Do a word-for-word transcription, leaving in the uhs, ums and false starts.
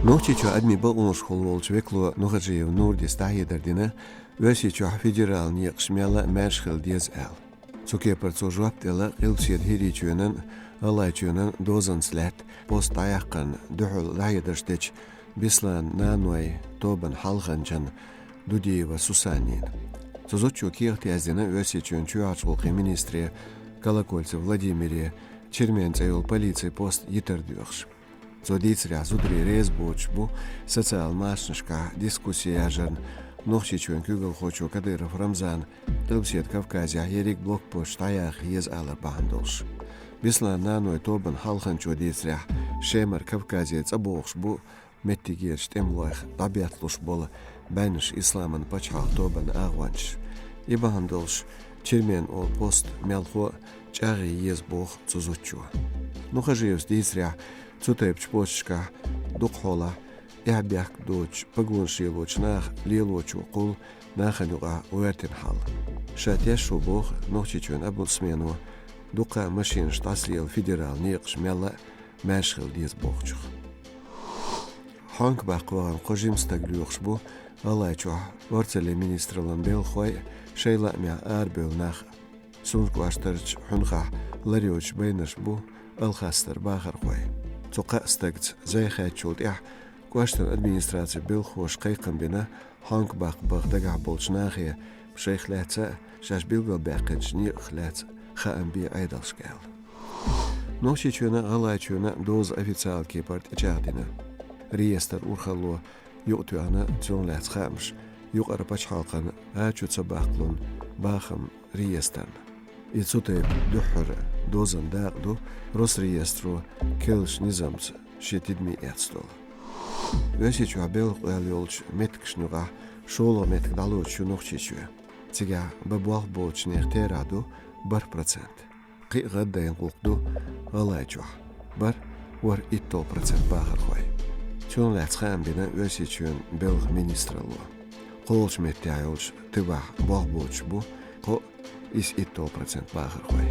Нохчийчохь адамийн бакъонашкахула волчу векало Нухажиев Нурдис дӀахьедар дина, Оьрсийчохь федералан некъаш мелла а маьрша хила деза аьлла. Цу кепара цо жоп делла Къилбаседа ХӀирийчоьнан а, ГӀалгӀайчоьнан а дозанца лаьтта пост дӀаяккхарна дуьхьал дӀахьедарш дечу Беслан Наной тобанан хьалханчан Дудиева Сусанина. Цу зудчо кехат яздина Оьрсийчоьнан чоьхьарчу гӀуллакхийн министре Колокольцев Владимире Чермен цӀе йолу полицин пост йитар доьхуш. Цо дийцарехь, зударий реза боцуш бу социал машанашкахь дискусси яржарна Нохчийчоьнан куьйгалхочо Кадыров Рамзана Къилбаседа Кавказехь ерриг блокпосташ дӀаяха еза алар бахьана долуш. Беслан Наной тобанан хьалханчо дийцарехь, Шемара Кавказе цӀа богӀуш бу меттигерчу тӀемалойх дӀабетталуш болу бӀеннаш Исламан пачхьалкх тобанан агӀончаш. И бахьана долуш Чермен олу пост мелхо а чӀагӀъе еза боху цу зудчо. Нухажиевс дийцарехь, цу тайпачу посташкахь дукха хьолахь эхь-бехк доцучу погонаш лелочу наха лелочо кхуллу нахана юкъахь гӀоьртина хьал. Ша тешо боху Нохчийчоьнан омбудсмено дукха а машенаш дӀасалела федералан некъаш мелла а маьрша хила деза бохучух. Хьонка баккха вахана кхо жима стаг лоьхуш бу ГӀалгӀайчохь орцаллин министраллан белхахой а, шайн лаамехь арабевлла нах а. Сунжа кӀоштарчу Хьуьнхахь лар йоцуш байнарш бу Алхастара бахархой. Цу кхаа стагца зӀе хаьттачул тӀаьхьа кӀоштан администрацин белхахоша кхайкхам бина, Хьонка баккха баха дагахь болчу нахе шайх лаьцна а, шаьш билгалбаьккхинчу некъах лаьцна а хаам бе Ӏедалшка аьлла. Нохчийчоьнан а, ГӀалгӀайчоьнан а доза официалан кепара тӀечӀагӀдина. Реестр урхалло юкъатоьхна цунах лаьцна хаамаш юкъара пачхьалкхан гӀачу ца баккхалун бахам реестрна. И цу тайпа дуьххьара дозанан дакъа ду Росреестро керлачу низамца шен тидаме эцна долу. Оьрсийчохь белхан къоьлла йолчу меттигашна юкъахь шолгӀа меттиг дӀалоцуш ю Нохчийчоь. Цигахь бан болх боцучу нехан терахь ду бархӀ процент. Кхин а гӀаддайна гӀуллакх ду ГӀалгӀайчохь, бархӀ, ворхӀ, итт процент бахархой. Цунах лаьцна хаам бина Оьрсийчоьнан белхан министралло. КхоалгӀачу меттехь йолчу Тывахь болх боцуш бу кхо, исс, итт процент бахархой.